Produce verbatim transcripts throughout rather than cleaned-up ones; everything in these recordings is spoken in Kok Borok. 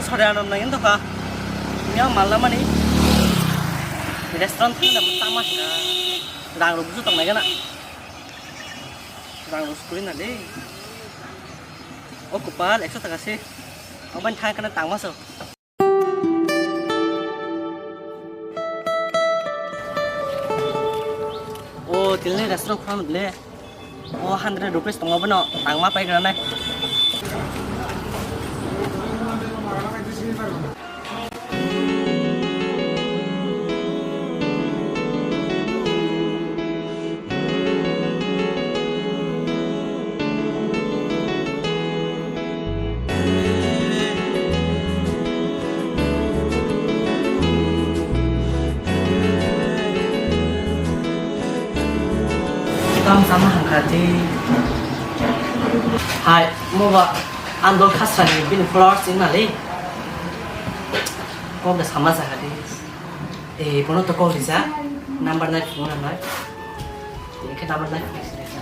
Sore anom nangin to ka. Nya malna mani. Restaurant thangna tama hina. Rang rok busu tong nai gana. Rang rok sukuri na le. O kopal ekso taka se. Oban thang kana tangma so. O, tilni restaurant khulano le. O, hundred rupees tongo bono, tangma pai granai. Tam sama hangkati. Hai, mo ba andol khasrani bini followers wng nali. Kok da sama sakati. Eh, bono to kok risa. Number nai phone number. Ini ke number nai phone risa.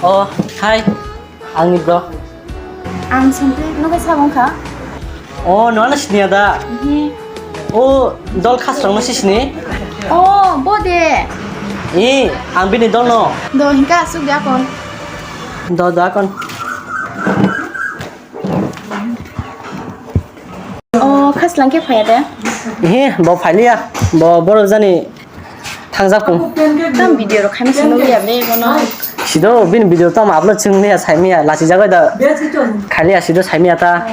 Oh, hai. Angni bro. Ang Sompri, no khe sabong kha? Oh, no na siniya da. Hi. Oh, dol khasrang no sisini? Oh, bo de. Eh, ang bini dol no. Do hinka asuk de akon. Do, do akon. Oh, khaslang khe phaya de. Eh, bo phailiya. Bo boro jani Thangjak kung. Tam video rok khaima sino ya be bono. Sido bini video tam upload chwng niya saimiya lachi jagai da. Khali asido saimiya ta.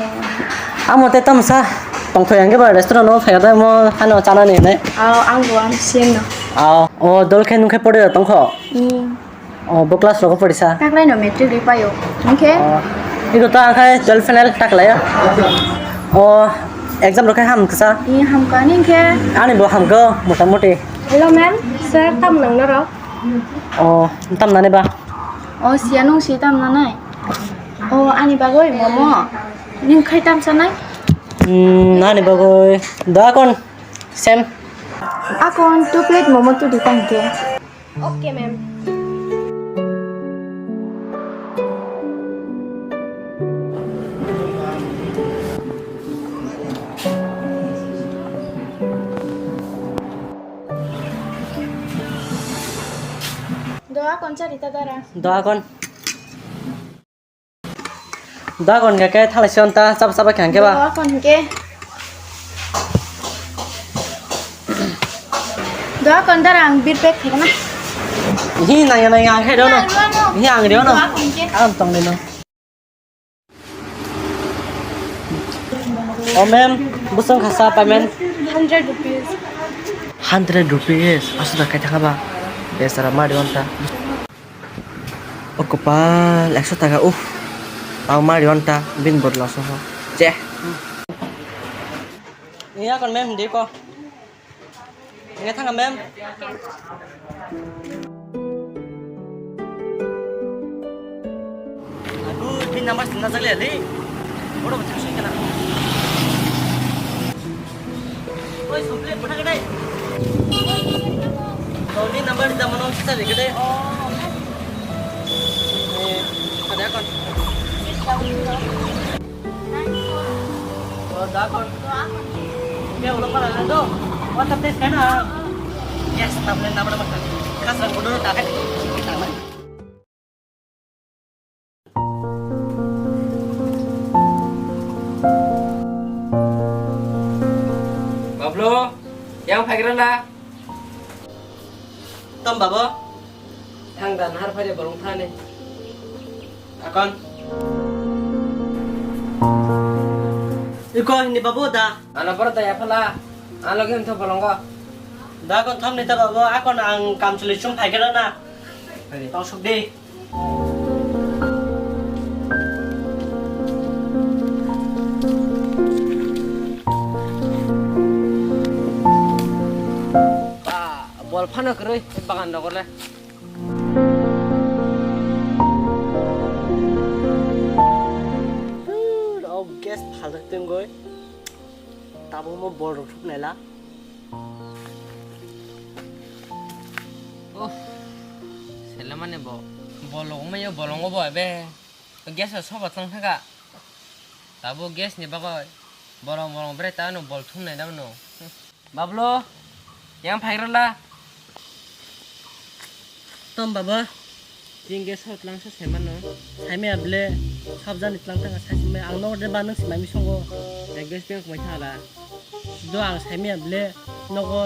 Amo te tamsa tongthoi angge ba restaurant no phaya da mo hano chana ni ne. Aw ang bo ang sien no. Aw o dol khe nung khe pore tongkho. Hmm. O bo class rogo porisa. Taklai no matric ri payo. Hingke? O, iko ta angkhai twelve final taklai ya. O exam rok khe ham kisa. Ni ham ka ni hingke? Ani bo ham ko mota moti. Hello ma'am, sir tam nang naro? O tam nani ba? O siya nung si tam nanai. O ani bagoi momo. Ning khai tam sanai? Hmm, nani bagoi. Da kon sem. Akon two plate momo tu di tangke. Okay, ma'am. Doa kon charita dara. Doa kon. Da kon khe thalai se onta chaba chaba khe hangke ba. Doa kon hingke. Doa kon dara ang bir pek thekna. Hi nang nang ang khe dono. Hi ang riono. Doa kon hingke. Ang tong dino. O ma'am, busong khasa payment. Hundred rupees. Hundred rupees. Asu da kai thaka ba. Besara mari onta. O kopal ekso taka uff. Tao mari onta bin bodol aso ho. Che. Iya kon mem di ko. Nge thanga mem. Aduh, bin number sing na jagle ali. Bodo bachang sing kana. Oi, Sumpli, putha kadai. Toni number di damono sisa di kadai. Oh. Eh, ada akon. Oh, da akon. Oke, ulang mana do? WhatsApp test kana? Yes, tablet number apa? Kasar bodoh tak kan? Bablu, yang phaikra na? Tom babo. Thang dan har phaide bolong thani. Akon. Iko hindi babo da. Ano boro da ya phala. Ano game to bolongo. Da kon thom ni ta babo, akon ang kam chuli sum phaikra na. Phaide. Tong suk di. Ba, bol phano kwrwi, bagan dogor le. O gas phalak tengoi. Tabuk mo bol rok thuk naila. Mane bo, bolong wngmaya bolongo bo ebe. Gas o soba tlang thangkha. Tabuk gas ni bagwi bolong bolong bwrwi ta no bol thumnai da no. Bablo, yang phaigrala. Tom baba, chini gas o tlang sa saimano. Saimaya ble, sabjani tlang thangkha saisimaya. Ang nogo de ba nwng simami songo. Gas gas mai thala. Do ang saimaya ble, nogo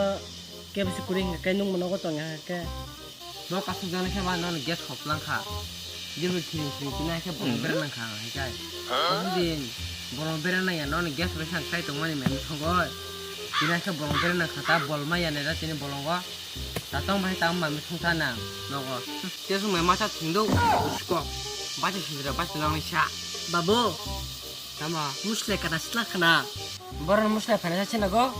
kebsi kuri hingka khe nwng nogo tongya hingka khe. Bo kasuk jana khe ba nono gas khop lang kha. Jibri thiring thiring tini hai khe bolong bera nang kha ang hai kai. Kasuk din bolong bera nang ya nono gas bai sang kai tongmani mem thogoi. Tini hai khe bolong bera nang kha ta bol ma ya ne da tini bolongo. Ta tong bai ta ma mi thung ta nang nogo. Gas mai masa thung do usko. Basi sindra basi lang sa. Babu. Tama. Musle kana sla kana. Boron musle phana sa sinago.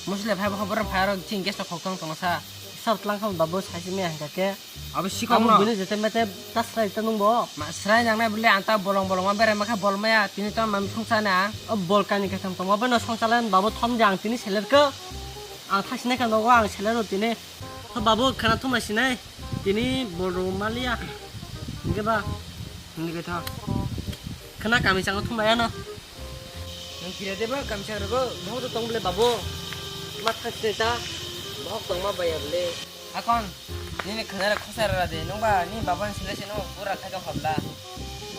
Musle phai bo boron phai ro ching gas khok tong tong sa. Sab tlang kham babu sai simi hangka ke. Abo sikong no. Bini jete mete ta srai ta nung bo. Ma srai nang nai bole anta bolong bolong ma bere ma kha bol maya tini to mam sung sa na. O bol kani ka thang tong ma bano song salan babu thom jang tini seler ko. Ang thak sinai ka nogo ang seler ro tini. Ho babu khana thum sinai. Tini bol ro maliya. Hingke ba. Hingke tha. Khana kami chango thum ya no. Nang kira de ba kami chango ko. Bo to tong bole babu. Ma thak sinai ta. Bo tong ma baya bole. Akon, nini khwnai rok khosai rwra di, nungba nini baba ni sile se nung pura khaikha hobla.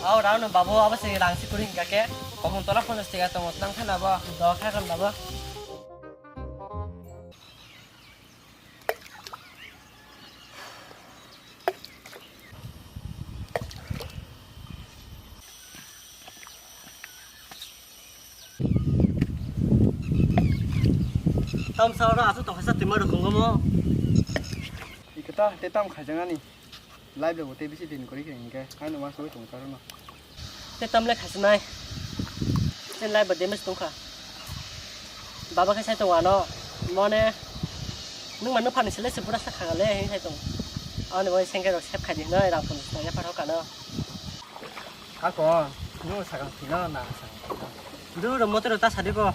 Ao rao no babo abo se rang si kuri hingka khe, komon tola ponchas tega tongo, nang khana bo, do kha kan babo. Tam sa oro aswk tongkha sa twima rwkong omo. Ikata te tam khaijak ani. Live rok bo tei bisi din kori khe hinkhe. Haino ma sugui tong charo no. Te tam le khaijak nai. Te live bo damage tongkha. Baba khe sai tongo ano. Mone nung ma nupha ni sele se bura sa khaga le hin sai tongo. Ani bo sengke rok sep khai di hinoi rang phun sa ya phar hokano. Ako, nung sakang thwino na sakang thwino. Duro motor ta sadi ko.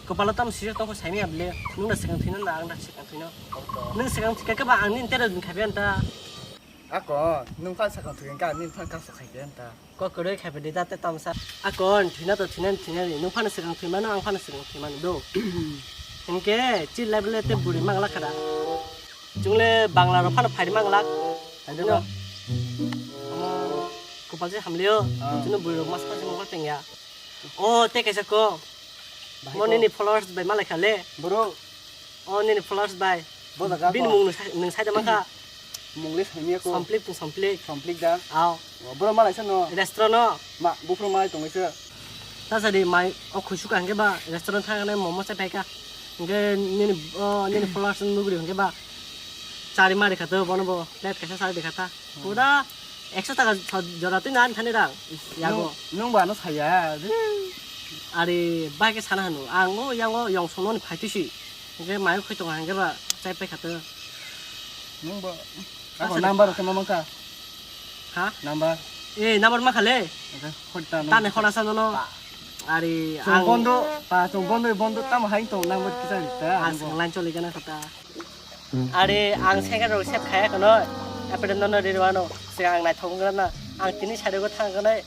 Kopalo tam sir tongkho saini able. Nung da sakang thwino na ang da sakang thwino. Nung sakang thwika khe ba ang nini tere din khabi anta. Ako, nung phan sakang thwika nini phan kaso khabi anta. Ko kwrwi khabi di da te tamsa. Ako, thwino to thwino thwino di. Nung phan sakang thwimano ang phan sakang thwimano do. Hinkhe chi level te buri mangla khada. Chungle Bangla rok phano phaidi manglak. Phaidi no. Omo kopal se hamleo. Ah. Chwngno bwrwi rok mas mas mokol tengya. O te kaisa ko. Bahai mo ko. Nini followers bai malai khale. Bro. O nini followers bai. Bo jaga bini ko. Mung nung sai da mangkha. Mung le saimya ko. Somplip tong somplip. Somplip da. Ao. O, bro malai sa no. Restaurant no. Ma, bufru malai tongwi se. Ta sadi mai o khusu ka hingke ba restaurant thang ne momo se phaika. Hingke nini, o, nini followers nugri hingke ba. Chari mari khato bono bo plate kaisa chari de khata. Pura ekso taka jora twi nan thani rang. Yago. Nung, nung ba no saya. Ari bai ke sana hanu. Ang o yang o yong sono ni phai twi si. Hingke mayo khoi tongo hingke ba chai pai khato. Nung ba. Ako number ke mamang ka? Ha? Number. Eh, number ma khale? Oke, khoi ta. Tane khona sa nono. Ari ang bondo, pa chong bondo bondo tam hai tong number kita kita. Ang sing line choli kana khata. Ari ang sengke rok set khaya kono. Apede nono rirwano. Sing ang nai thong kana. Ang tini sari go thang kana.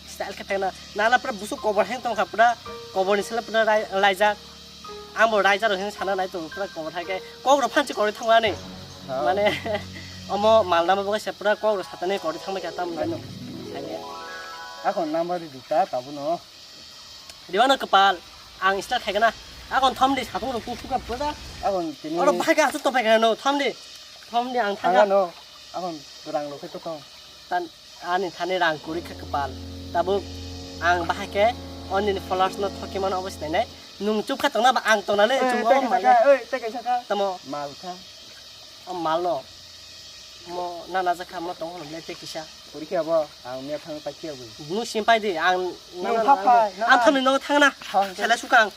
Style khe thangna. Nana pura busuk kobor heng tong kha pura. Kobor ni sele pura rai-, laijak. Ang bo raijak rok hino sana nai tongo, pura kobor hai khe kok rok phansi kori thangmani. Oh. Mane, omo malna ma bagwi se pura kok rok satani kori thangbai kha tamni. Ano. Ako number di ta tabuno. Diwano kepal, ang start khai gana. Ako thom di satung rok tu suka pura. Ako tini. Oro bahai ka asuk to pai gana no, thom di. Thom di ang thang. Ano, ako rang rok to thong. Tan ani thani rang kuri kha kepal. Tabuk ang bahai khe o nini followers no thoki mano obo sinai nai. Nung chup kha tongna ba ang tongna le. Eh, chup tei o kaisa mal kha, le. Oi, tei kaisa kha. Tamo. Mal kha. O mal no. Mo na na jakha mo tong hono le tei kisa. Kuri khe abo ang miya thang pai khe abo. Nung sim pai di ang. Nung na phap na phai, na ang na. Thani no thang na. Thang khe. Sela sukang.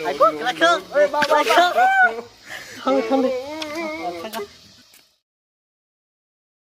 Ai ko kra kha. Oi, ba, ba, ba. Thang thang di.